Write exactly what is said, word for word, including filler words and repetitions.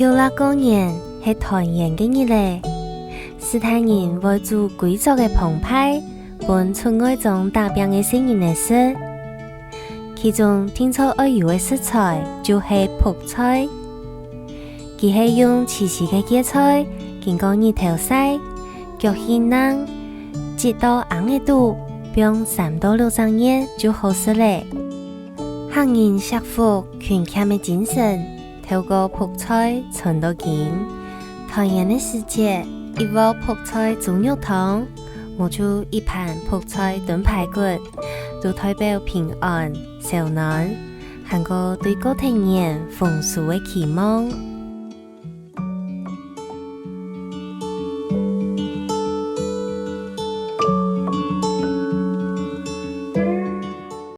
又落過年係團圓个日仔，斯大人會煮歸桌个澎湃，分出外庄打拚个細人仔食。其中定著愛有个食材就係覆菜。佢係用萋萋个芥菜，經過日頭曬，腳翕䟘，擠到罌仔肚，放三到六隻月就好食咧。客人惜福勤儉个精神， 透過覆菜傳到今。團圓个時節，一鑊覆菜豬肉湯，無就一盤覆菜燉排骨，都代表平安、燒暖，還過對過忒年豐收个期望。